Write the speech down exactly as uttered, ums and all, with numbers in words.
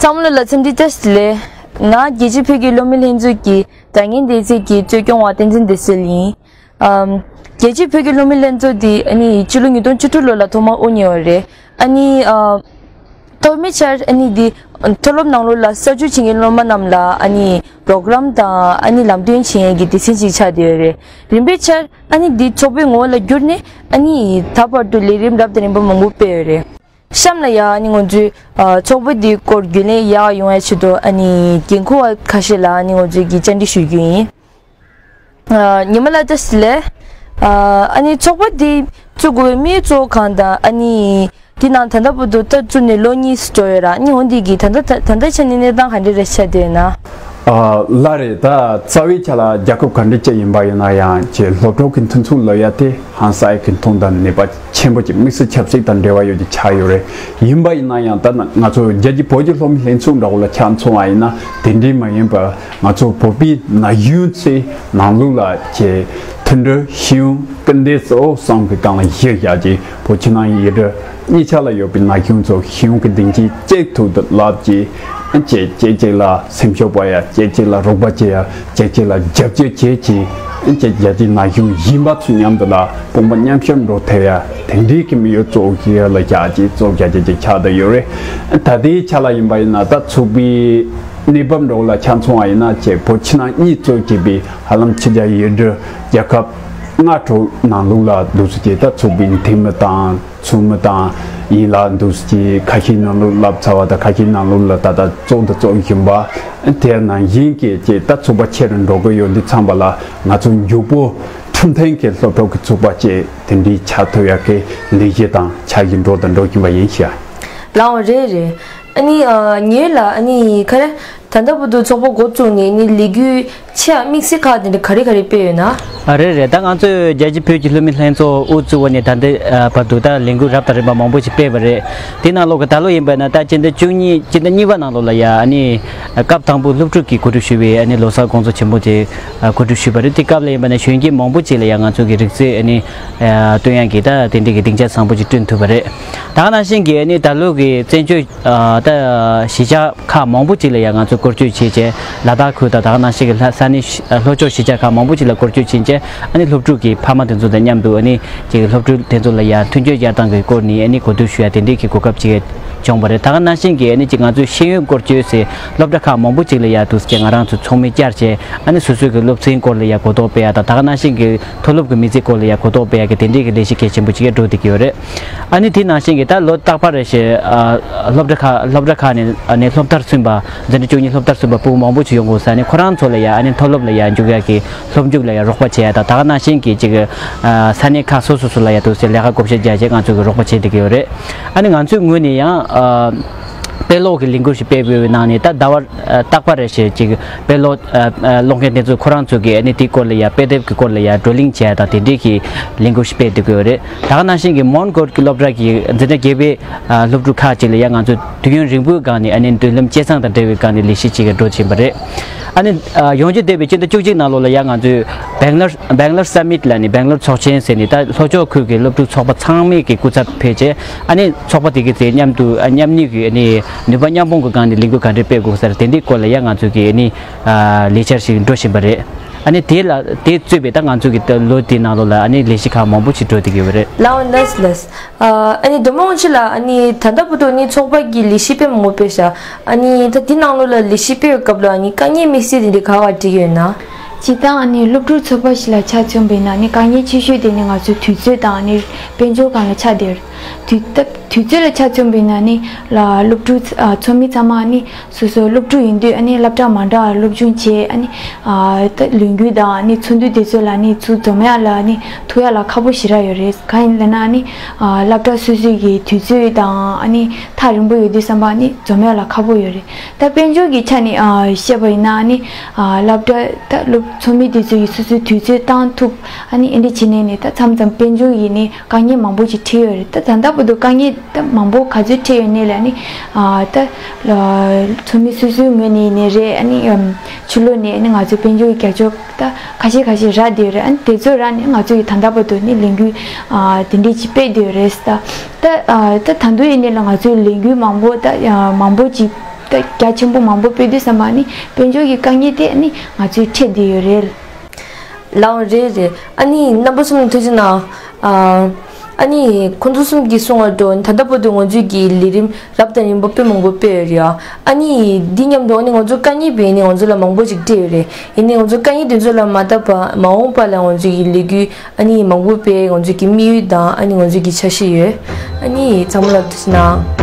ཚང་མ་ལ་འཚམས་འདྲི་བཀྲ་ཤིས་བདེ་ལེགས། ང་རྒྱལ་སྤྱིའི་བོད་ཀྱི་སློབ་མའི་ལྷན་ཚོགས་ཀྱི་དྲ་བརྙན་སྡེ་ཚན་གྱི་གཙོ་སྐྱོང་བ་བསྟན་འཛིན་བདེ་གསལ་ཡིན། ཨམ། རྒྱལ་སྤྱིའི་བོད་ཀྱི་སློབ་མའི་ལྷན་ཚོགས་འདི་ཨ་ནི་ཕྱི་ལོ་ཉིས་སྟོང་བཅུ་དྲུག་ལོ་ལ་ཐོག་མར་དབུ་བརྙེས་པ་རེད། ཨ་ནི་ཨ། ཐོག་མའི་ཆར་ཨ་ནི་འདི་མཐོ་སློབ་ནང་ལོགས་ལ་གསར་ཞུགས་བྱེད་མཁན་སློབ་མ་རྣམས་ལ་ཨ་ནི་པྲོ་གྲམ་དང་ཨ་ནི་ལམ་སྟོན་བྱེད་མཁན་གྱི་སྡེ་ཚན་ཞིག་ཆགས་བསྡད་ཡོད་རེད། རིམ་པའི་ཆར་ཨ་ནི་འདི་ཚོགས་པའི་ངོ་བོ་ལ་བསྒྱུར་ནས་ཨ་ནི་ད་བར་དུ་ལས་རིམ་རབ་དང་རིམ་པ་མང་པོ་སྤེལ་ཡོད་རེད། གཤམ་ལ་ཡང་ཨ་ནི་ང་ཚོས་ཨ་ཚོགས་པ་འདིའི་སྐོར་རྒྱུས་ལོན་ཡག་ཡོང་བའི་ཆེད་དུ་ཨ་ནི་འགན་འཁུར་བ་ཁ་ཤས་ལ་ཨ་ནི་ང་ཚོས་ཀྱིས་བཅར་འདྲི་ཞུ་རྒྱུ་ཡིན། ཨ། ཉི་མ་ལགས་བཀྲ་ཤིས་བདེ་ལེགས། ཨ། ཨ་ནི་ཚོགས་པ་འདི་བཙུགས་དགོས་པའི་དམིགས་ཡུལ་གཙོ་བོ་གང་དང་ཨ་ནི་དེ་ནང་ད་ལྟ་བར་དུ་ད་བཙུགས་ནས་ལོ་གཉིས་སུ་འགྲོ་ཡོད་ར། ཨ་ནི་འོན་ཏེ་གི་ད་ལྟ་ད་ལྟའི་ཆ་ནས་གནས་སྟངས་ག་འདྲ་རེ་ཆགས་བསྡད་ཡོད་ན། ཨ། ལགས་རེད། ད་རྩ་བའི་ཆ་ལ་རྒྱལ་ཁབ་ག་འདྲ་ཅིག་ཡིན་པ་ཡིན་ན་ཡང་ཀྱི་སློབ་གྲོགས་ཀྱི་མཐུན་ཚོགས་ལབ་ཡ་དེ་ཧང་སང་གི་མཐོང་དང་ནུས་པ་ཆེན་པོ་ཅིག་དམིགས་བསལ་ཆབ་སྲིད་དང་འབྲེལ་བ་ཡོད་ཀྱི་ཆགས་ཡོད་རེད། ཡིན་པ་ཡིན་ན་ཡང་ད་ང་ཚོ་རྒྱལ་སྤྱིའི་བོད་ཀྱི་སློབ་མའི་ལྷན་ཚོགས་འདྲ་བོ་ལ་ཆ་མཚོན་པ་ཡིན་ན་དེ་འདྲའི་མ་ཡིན་པར་ང་ཚོ་བོད་པའི་ན་གཞོན་ཚོའི་ནང་ལོགས་ལ་ཀྱི་མཐུན་སྒྲིལ་ཤེས་ཡོན་སྐུལ་འདེད་གཙོ་བོ་གསུམ་གྱི་སྒང་ལ་གཞི་བཞག་ཅིང་བོད་ཕྱི་ནང་ཡུལ་གྲུ་གཉིས་ཆ་ལ་ཡོད་པའི་ན་གཞོན་ཚོ་ཤེས་ཡོན་གྱི་སྡིངས་ཆའི་གཅིག་ཐོག་ཏུ་ལབ་ཀྱིས་གཅིག་གཅིག་གཅིག་ལ་སེམས་ཤུགས་སྤར་ཡ། གཅིག་གཅིག་ལ་རོགས་པ་བྱེད་ཡ། གཅིག་གཅིག་ལ་རྒྱབ་སྐྱོར་བྱེད་ཀྱིས་གཅིག་རྒྱལ་སྤྱིའི་ན་གཞོན་གཞན་པ་ཚོ་མཉམ་དུ་ལ་དཔུང་པ་མཉམ་གཤིབ་འགྲོ་ཐུབ་ཡ། དེ་འདྲའི་གི་དམིགས་ཡུལ་གཙོ་བོ་ཞིག་ལ་བཞག་ཅིག་གཙོ་བོ་རྒྱ་ཆེ་ཅིག་ཆགས་བསྡད་ཡོད་རེད། ད་ལྟའི་ཆ་ལ་ཡིན་པ་ཡིན་ན་ད་ཚོགས་པའི་གནས་བབ་འདྲ་བོ་ལ་ཆ་མཚོན་པ་ཡིན་ན་ཀྱི་བོད་ཕྱི་ནང་གཉིས་གཙོ་བྱས་པའི་ཧ་ལམ་ཕྱི་རྒྱལ་ཡུལ་གྲུ་རྒྱལ་ཁབ་ལྔ་དྲུག་ནང་ལོགས་ལ་འདུག་སེ་ཀྱི་ད་ཚོགས་པའི་འཐུས་མི་དང་ཚོགས་མི་དང་ཡིན་ལ་འདུག་སེ་ཀྱི་ཁ་ཤས་ནང་ལོགས་ལབ་ཚར་བ་དང་ཁ་ཤས་ནང་ལོགས་ལ་ད་ལྟ་བཙུགས་དང་བཙུགས་བཞིན་པ། དེ་ནང་བཞིན་གྱི་ཀྱི་ད་ཚོགས་པ་ཆེ་རུ་འགྲོ་གི་ཡོད་འདི་ཚང་པ་ལ་ང་ཚོ་མགྱོགས་པོ་ཁྲིམས་མཐུན་གྱི་སློབ་ཕྲུག་གི་ཚོགས་པ་ཅིག་དེ་འདྲའི་ཆགས་ཐུབ་ཡག་གི་ལས་གཞི་དང་འཆར་གཞི་འགྲོ་དང་འགྲོ་བཞིན་པ་ཡིན་ཤག་ལའོ་རེད་རེད། ཨ་ནི་ཨ་ཉེ་ལ་ཨ་ནི་ག་རེ་ད་ལྟ་བར་དུ་ཚོགས་པ་འགོ་བཙུགས་ནས་ནི་ལས་འགུལ་ཆེ་བ་དམིགས་བསལ་ཁག་དེ་འདྲ་ག་རེ་ག་རེ་སྤེལ་ཡོད་ན། ཨ་རེད་རེད། ད་ང་ཚོས་རྒྱལ་སྤྱིའི་བོད་ཀྱི་སློབ་མའི་ལྷན་ཚོགས་དབུ་བཙུགས་པ་ནས་ད་ལྟའི་ཨ་བར་དུ་ད་ལས་འགུལ་རབ་དང་རིམ་པ་མང་པོ་ཞིག་སྤེལ་བ་རེད། དེ་ནང་ལོགས་ཀྱི་ད་ལོ་ཡིན་པ་ན་ད་སྤྱི་ཟླ་བཅུ་གཉིས་སྤྱི་ཟླ་གཉིས་པ་ནང་ལོགས་ལ་ཡ་ཨ་ནི་སྐབས་དང་པོ་སློབ་ཕྲུག་གིས་གོ་སྒྲིག་ཞུས་པའི་ཨ་ནི་ལོ་གསར་དགོང་ཚོགས་ཆེན་པོ་དེ་གོ་སྒྲིག་ཞུས་པ་རེད། དེ་སྐབས་ལ་ཡིན་པ་ན་གཞོན་སྐྱེས་མང་པོ་ཅིག་ལ་ཡ་ང་ཚོ་གི་རིག་རྩལ་ཨ་ནི་སྟོན་ཡག་གི་ད་དེ་འདྲའི་གི་སྡིངས་ཆ་བཟང་པོ་ཅིག་བསྐྲུན་ཐུབ་པ་རེད། ད་ག་ནང་བཞིན་གྱི་ཨ་ནི་ད་ལོ་གི་བཙན་བྱོལ་ཨ་ད་གཞིས་ཆགས་ཁག་མང་པོ་ཅིག་ལ་ཡང་ང་ཚོས་སྐོར་སྐྱོད་བྱས་བྱས། ལ་དྭགས་ཁུལ་དང་ད་ག་ནང་བཞིན་གྱི་ལྷ་ས་གནས་ལྷོ་ཕྱོགས་གཞིས་ཆགས་ཁག་མང་པོ་ཅིག་ལ་སྐོར་སྐྱོད་བྱས་བྱས། ཨ་ནི་སློབ་ཕྲུག་གི་ཕ་མ་དེ་ཚོ་དང་མཉམ་དུ་ཨ་ནི་ཅིག་སློབ་ཕྲུག་དེ་ཚོ་ལ་ཡང་མཐུན་འགྱུར་སྦྱར་སྟངས་ཀྱི་སྐོར་ནས་ཨ་ནི་གོ་བསྡུར་ཞུ་ཡ་དེ་འདྲའི་གི་གོ་སྐབས་ཅིག་བྱུང་བ་རེད། ད་ག་ནང་བཞིན་གྱི་ཨ་ནི་ཅིག་ང་ཚོས་ཤེས་ཡོན་སྐོར་སྐྱོད་ཟེར་སློབ་གྲྭ་ཁག་མང་པོ་ཅིག་ལ་ཡང་འདུག་ཟེར་ང་རང་ཚོ་ཚོགས་མི་བཅར་བྱས། ཨ་ནི་སོ་སོའི་གི་སློབ་ཚན་སྐོར་ལ་ཡང་གོ་རྟོགས་སྤེལ་ཡ་དང་ད་ག་ནང་བཞིན་གྱི་མཐོ་སློབ་ཀྱི་མི་ཚེ་སྐོར་ལ་ཡང་གོ་རྟོགས་སྤེལ་ཡག་གི་དེ་འདྲའི་གི་ལས་གཞི་གལ་ཆེན་པོ་ཅིག་ཡང་འགྲོ་བསྡད་ཀྱི་ཡོད་རེད། ཨ་ནི་དེ་ནང་བཞིན་གྱི་ད་ལོ་རྟག་པར་རེ་བཞིན་ཨ་སློབ་གྲྭ་ཁག་སློབ་གྲྭ་ཁག་ནས་ཨ་ནི་སློབ་མཐར་སོན་པ་འཛིན་གྲྭ་བཅུ་གཉིས་སློབ་མཐར་སོན་པ་ཕྲུ་གུ་མང་པོ་ཞིག་ཡོང་དགོས་ས་ནས་ཁོ་རང་ཚོ་ལ་ཡང་ཨ་ནི་མཐོ་སློབ་ལ་ཡང་འཇུག་ཡག་གི་སློབ་འཇུག་ལ་ཡང་རོགས་པ་བྱེད་ཡ་དང་ད་ག་ནང་བཞིན་གྱི་ཅིག་ཨ་ས་གནས་ཁག་སོ་སོ་སོ་ལ་ཡང་འདུག་སེ་ལས་ཀ་བགོ་བཤའ་རྒྱག་བྱས་ང་ཚོ་གི་རོགས་པ་བྱེད་བསྡད་ཀྱི་ཡོད་རེད། ཨ་ནི་ང་ཚོའི་ངོས་ནས་ཡང་ཨ་དཔེ་ཀློག་གི་ལས་འགུལ་ཞིག་སྤེལ་དགོས་པའི་ནང་ནས་ད་ཟླ་བ་ཨ་རྟག་པར་རེ་བཞིན་ཅིག་དཔེ་ཀློག་ཨ་ཨ་ཀློག་མཁན་དེ་ཚོ་ཁོ་རང་ཚོ་གིས་ཨ་ནི་དེའི་སྐོར་ལ་ཡ་དཔེ་དེབ་ཀྱི་སྐོར་ལ་ཡ་བགྲོ་གླེང་བྱས་དང་དེ་འདྲའི་གི་ལས་འགུལ་ཞིག་སྤེལ་བསྡད་ཀྱི་ཡོད་རེད། ད་ག་ནང་བཞིན་གྱི་མོན་གྷོ་གི་སློབ་གྲྭ་གི་འཛིན་གྲྭ་བརྒྱད་པའི་ཨ་སློབ་ཕྲུག་ཁག་ཅིག་ལ་ཡ་ང་ཚོས་དུས་ཡུན་རིང་པོའི་སྒང་ནས་ཨ་ནི་མདུན་ལམ་སྐྱེད་སྲིང་དང་འབྲེལ་བའི་སྒང་ནས་ལས་གཞི་ཅིག་འགྲོ་བཞིན་པ་རེད། ཨ་ནི་ཨ་ཡོང་རྒྱུ་བསྡད་པའི་སྤྱི་ཟླ་བཅུ་གཅིག་ནང་ལོགས་ལ་ཡ་ང་ཚོས་Bangalore Bangalore Summit ལ་ནི་Bangalore ཚོགས་ཆེན་ཟེར་ནས་ད་ལྷོ་ཕྱོགས་ཁུལ་གྱི་སློབ་ཕྲུག་ཚོགས་པ་ཚང་མས་ཀྱི་སྐུ་ཚབ་ཕེབས་བྱས་ཨ་ནི་ཚོགས་པ་དེ་གི་དེ་མཉམ་དུ་ཨ་མཉམ་གནས་ཀྱི་ཨ་ནི་ནུས་པ་མཉམ་སྤུངས་ཀྱི་སྒང་ནས་ལས་འགུལ་ག་འདྲས་སྤེལ་དགོས་ས་རེད་དེ་འདྲའི་སྐོར་ལ་ཡ་ང་ཚོས་ཀྱི་ཨ་ནི་ཨ་ལས་འཆར་ཞིག་འགྲོ་བཞིན་པ་རེད། ཨ་ནི་དེ་ལ་དེ་གཙོས་པའི་ད་ང་ཚོ་གི་ད་ལོ་དེའི་ནང་ལོགས་ལ་ཨ་ནི་ལས་གཞི་ཁག་མང་པོ་ཞིག་འགྲོ་བསྡད་ཀྱི་ཡོད་རེད། ལའོ་ལགས་ལགས། ཨ་ནི་སྒྲོལ་མ་དབང་ཕྱུག་ལགས་ཨ་ནི་ད་ལྟ་བར་དུ་ཨ་ནི་ཚོགས་པ་གི་ལས་གཞི་དཔེ་མང་པོ་སྤེལ་ཤག་ཨ་ནི་ད་དེ་ནང་ལོགས་ལ་ལས་གཞི་སྤེལ་བའི་སྐབས་ལ་ཨ་ནི་དཀའ་ངལ་དམིགས་བསལ་དེ་འདྲ་ག་བ་འཕྲད་ཀྱི་ཡོད་ན། སྤྱིར་བཏང་ཨ་ནི་སློབ་ཕྲུག་ཚོགས་པ་ཞིག་ལ་ཆ་མཚོན་པ་ཡིན་ན་ཨ་ནི་དཀའ་ངལ་ཆེ་ཤོས་དེ་ནི་ང་ཚོའི་དུས་ཚོད་དང་ཨ་ནི་དཔལ་འབྱོར་སྒང་ལ་ཆགས་བསྡད་ཡོད་རེད། དུས་ད་དུས་ཚོད་ལ་ཆ་མཚོན་པ་ཡིན་ན་ཨ་ནི་ལ་སློབ་ཕྲུག་ཨ་ཚོགས་མི་ཚང་མ་ཨ་ནི་སོ་སོའི་སློབ་ཕྲུག་ཡིན་དུས་ཨ་ནི་སློབ་གྲྭ་མ་འདྲ་བར་སློབ་སྦྱོང་བྱས་ཨ་ནི་ཨ་ད་ལས་འགུལ་དང་ཨ་ནི་ཚོགས་འདུ་དེ་ཚོ་ལ་ཨ་ནི་ཚུར་འཛོམས་ཡག་ལ་ཨ་ནི་ཐུག་ཡག་ལ་ཁག་པོ་ཞེ་དྲག་ཡོད་རེད། གང་ཡིན་ལབ་ན་ཨ་ནི་ཨ་སློབ་གྲྭ་སོ་སོའི་གི་དུས་ཚོད་དང་ཨ་ནི་ཐག་རིང་པོ་ཡོད་དུས་ཙམ་པ་ཨ་ནི་འཛོམས་ཡག་ལ་ཁག་པོ་ཡོད་རེད། ད་དཔལ་འབྱོར་གྱི་ཆ་ནས་ཨ་བཤད་པ་ཡིན་ན་ཨ་ནི་ཨ་སློབ་གྲྭ་ད་སློབ་ཚོགས་མི་དེ་ཚོ་ཡི་སོ་སོའི་དུས་ཚོད་བཏང་ཐུབ་ཨ་ནི་ཨེ་འདྲ་བྱས་ནས་ནི་ད་མཚམས་མཚམས་དཔལ་འབྱོར་གྱི་ནི་དཀའ་ངལ་མང་པོ་ཞིག་འཕྲད་ཡོད་རེད། ད་ད་ལྟ་བར་དུ་དཀའ་ངལ་ད་མང་པོ་ག་ཚོད་འཕྲད་ཡོད་ནའི་ལ་ནི་ཨ་ད་ལ་ཚོགས་མི་སོ་སོའི་ངོས་ནས་ནི་རེད་ཨ་ནི་ཨམ་ཕྱི་ལོགས་ནས་ཨ་ནི་ང་ཚོའི་དཔལ་འབྱོར་གྱི་རྒྱབ་སྐྱོར་ད་ཁ་ཤས་ཁ་ཤས་རག་བསྡད་ཡོད་རེད། ཨ་ནི་དེ་ཚོ་རག་ནས་ང་ཚོ་ཡི་ད་ལྟ་བར་དུ་ནི་ལས་འགུལ་ཨ་དེ་འདྲས་ཅིག་སྤེལ་བསྡད་ཡོད་རེད། ད་ད་ཨ་ད་ད་དུང་ཡིན་ནའི་ལ་ང་ཚོའི་ལས་འགུལ་མང་པོ་ད་ཨ་མང་པོ་ཅིག་ ད་རྒྱ་ཆེན་པོ་མང་པོ་སྤེལ་དུས་ཙམ་པ་ནི་དཔལ་འབྱོར་གྱི་དཀའ་ངལ་དེ་ནི་ང་ཚོའི་འཕྲད་བསྡད་ཡོད་རེད། ལའོ་རེད་རེད། ཨ་ནི་རྣམ་པ་ཚོ་ནི་ཐུགས་རྗེ་གནང་། ཨ་ཨ་ནི་ཁོང་ཚོ་གསུམ་གྱིས་གསུངས་པ་འདྲ་ད་ལྟ་བར་དུ་ང་ཚོའི་གི་ལས་རིམ་རབ་དང་རིམ་པ་དཔེ་མང་པོ་སྤེལ་ཡོད་རེད་ཨ། ཨ་ནི་འདི་མཉམ་དུ་ཨ་ནི་ང་ཚོ་དཀའ་ངལ་བས་ནི་ང་ཚོ་ལ་མང་པོ་ཞིག་སྤྲད་ཡོད་རེད། ཡིན་ནའི་ང་ཚོ་དཀའ་ངལ་དེ་ཚོ་ལ་མ་བལྟས་པ་མ་འོངས་པ་ལ་ང་ཚོའི་གི་ལས་འགུལ་ཨ་ནི་མང་པོ་སྤེལ་ང་ཚོའི་གི་དམིགས་ཡུལ་དང་ཨ་ནི་ང་ཚོའི་གི་འཆར་གཞི་ཡོད། ཨ་ནི་ཚང་མ་ལ་ཐུགས་རྗེ་གནང་།